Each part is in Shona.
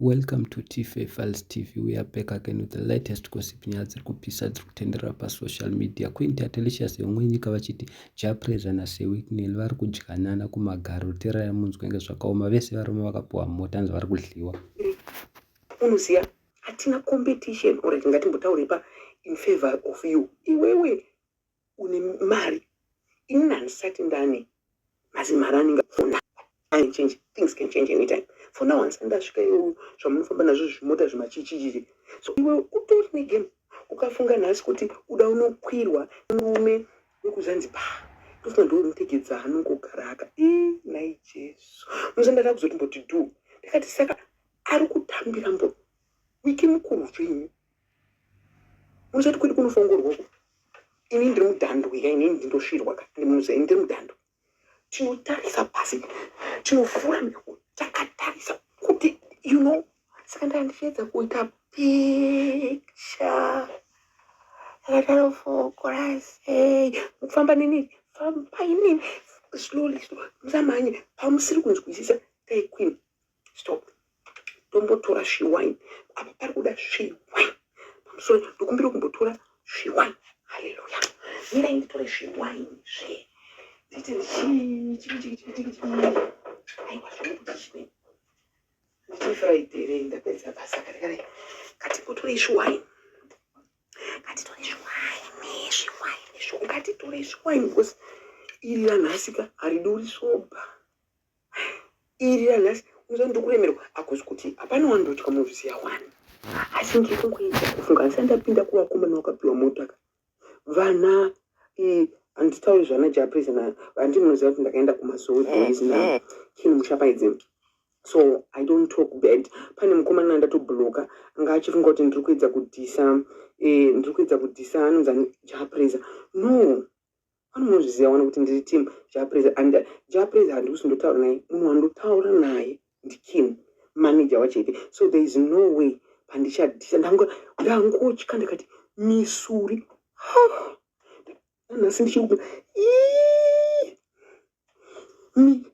Welcome to Tife Files TV. We are back again with the latest gossip nyaya dziri kupisa dziri kutenderera pasocial media. Queen Tatelicious yomwe nyika vachiti Jah Prayzah naSir Wicknell vari kudyanana kumagaro. Tererai munzwe nge zvakaoma. Vese varume vakapiwa mota hanzi vari kudliwa. Unoziva hatina competition or ngatimbotaure pa in favor of you iwewe une mari inini handisati ndane mazimari anenge for now I change things can change anytime for now handisati ndasvika iwewe zvamunofamba nazvo zvimota zvimachichichichi so iwewe utori negame ukafunga nhasi kuti uda unokwirwa murume wekuzanzibar ndofunga ndomutegedza anongogara aka ii nhai jesu musa ndada kuzotimboti do ndakati saka ari kutambira mbo wiki mukuru zvenyu Munosati kwedu kunofongorwa uko. Ini ndiri mudhando ya ini ndindosvirwa ka ndimunoziva ini ndiri mudhando. Tinotarisa pasi tinofura mhepo takatarisa kuti you know saka ndaa ndichiedza kuita picture akatarofokora sei mukufamba neni fambai neni slowly slowly musamhanye pamusiri kunzwisisa tai queen stop tombotora sviwine apa pari kuda sviwine pamusoro ndokumbira kumbotora sviwine haleluya mirai nditore sviwine zve nditi ndichiiaiwa zvinokuti chine nditi friday rei ndapedza basa kare kare ngatimbotore sviwine ngatitore sviwine sviwine zvo ngatitore sviwine because iri ranhasi ka hariduri soba Iri ranhasi unoziva ndiri kuremerwa hakusi kuti hapana wandotya munozviziva wani asi ndiri kungoedza kufunga handisati ndapinda kuvakomana vakapiwa mota ka vana handitauri zvana japrison handi munoziva kuti ndakaenda kumasowe boys na king mushapaidze so i don't talk bad pane mukomana ndatobloka anga achifunga kuti ndiri kuedza kudhisa ndiri kuedza kudhisa anonzi japresa no Pano munozviziva wani kuti ndiri team Jah Prayzah and Jah Prayzah handikusi ndotaura naye munhu wandotaura naye ndiKim manager waJP so there is no way pandichadhisa ndanga ndangotya ndakati misuri nhasi ndichiri ku mi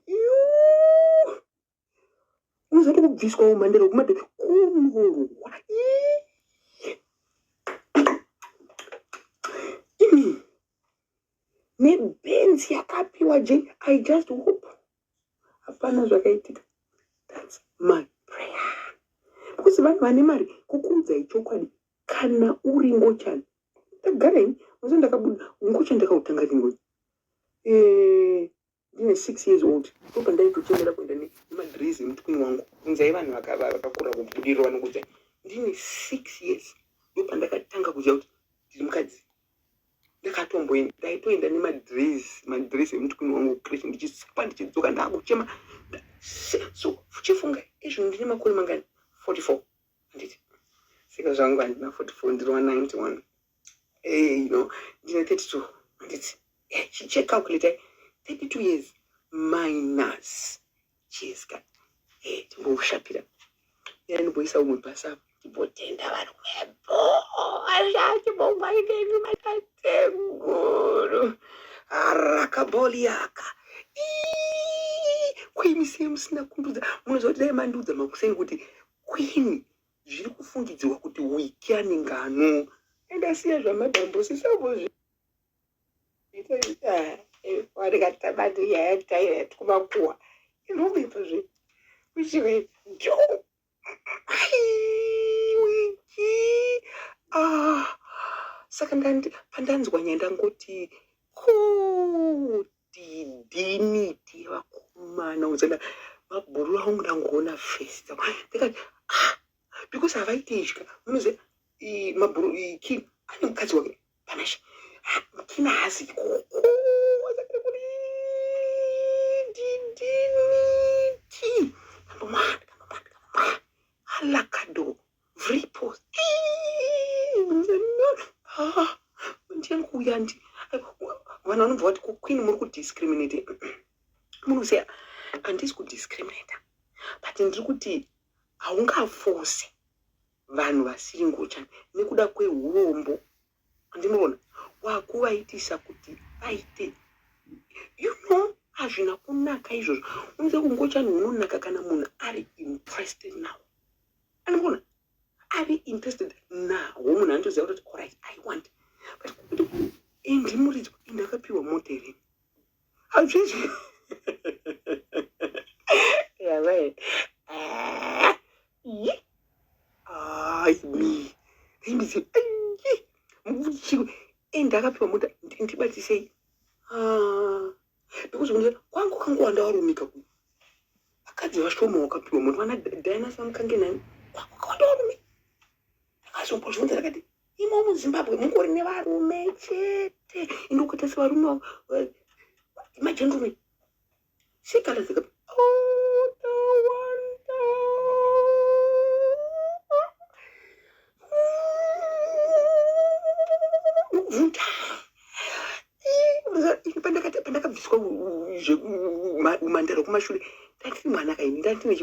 unozati kubviswa umhandara kumade kunorwa imi nebenzi yakapiwa je i just hope hapana zvakaitika thats my prayer because vanhu vane mari kukuudzai chokwadi kana uri ngochani ndagara ini unoziva ndakabuda ngochani ndakautanga rini eh, Ndine 6 years old ndopandaitochemera kuenda nemadress emutwin wangu. Bvunzai vanhu vakakura kubudiriro vanokuudzai. Ndine 6 years ndopandakatanga kuziva kuti ndiri mukadzi. Ndakatomboenda ndaitoenda nemadress madress emutwin wangu kucreche ndichisipa ndichidzoka ndakuchema. So chifunga izvo ndine makore mangani 44 handiti saka zvangu handina 44 ndiri wa 91 hey, you know ndine 32 handiti eh, checalculate 32 years minus cheska hey, eh, timboshapira ira ndimboisa umwe basa apa timbotenda varume bho matateguru arakaboliaka kwini sei musina kundiudza munoziva kuti dai mandiudza makuseni kuti kwini Zviri kufungidzirwa kuti Wiki anenge ano. Ndasiya zvamadam boss sambozviita ndikatabati nyaya taira tikumakuwa inobipa zve uchive jo Wiki ah saka pandanzwa nyaya ndangoti kuti dinity yevakomana uzana mabhuru angu ndangoona face dzavo ndikati ah because havaite izvi munoziva mabhuru king ane mukadzi wake panashe ah, king haasi ikoko didinity kambomwana kambomwana kambomwana alakado vripo ah, ndiani kuuya ndi vanhu vanobva vati kuqueen muri kudiscriminate munoziva handisi kudiscriminata but ndiri kuti haungafose vanhu vasiri ngochani nekuda kweurombo andinoona wakuvaitisa kuti vaite you know hazvina kunaka izvozvo unoziva kungochani hunonaka kana munhu ari interested now. Anoona ari interested nawo munhu anotoziva kuti alright, I want, but kuti indimuridzo indakapiwa mota here? Hazvizvi. Yeah, right. Ah, yi. Ai, mi. Ndimbizi. Ai. Muchiko. Indakapiwa mota ndibatisei. Ah. Because unza kwangu kangu wanda warumika ku. Vakadzi vashoma wakapiwa mota vana Diana Samkange nani. Kwangu kawanda warumika. Ndakazombozvunza ndakati imo muZimbabwe mungori nevarume chete. Indokuita sevarume magentlemen. Sikala zika. Oh, Tawanda. Vunta. Pandakabviswa umandara kumashure, ndandiri mwana kaini, ndandine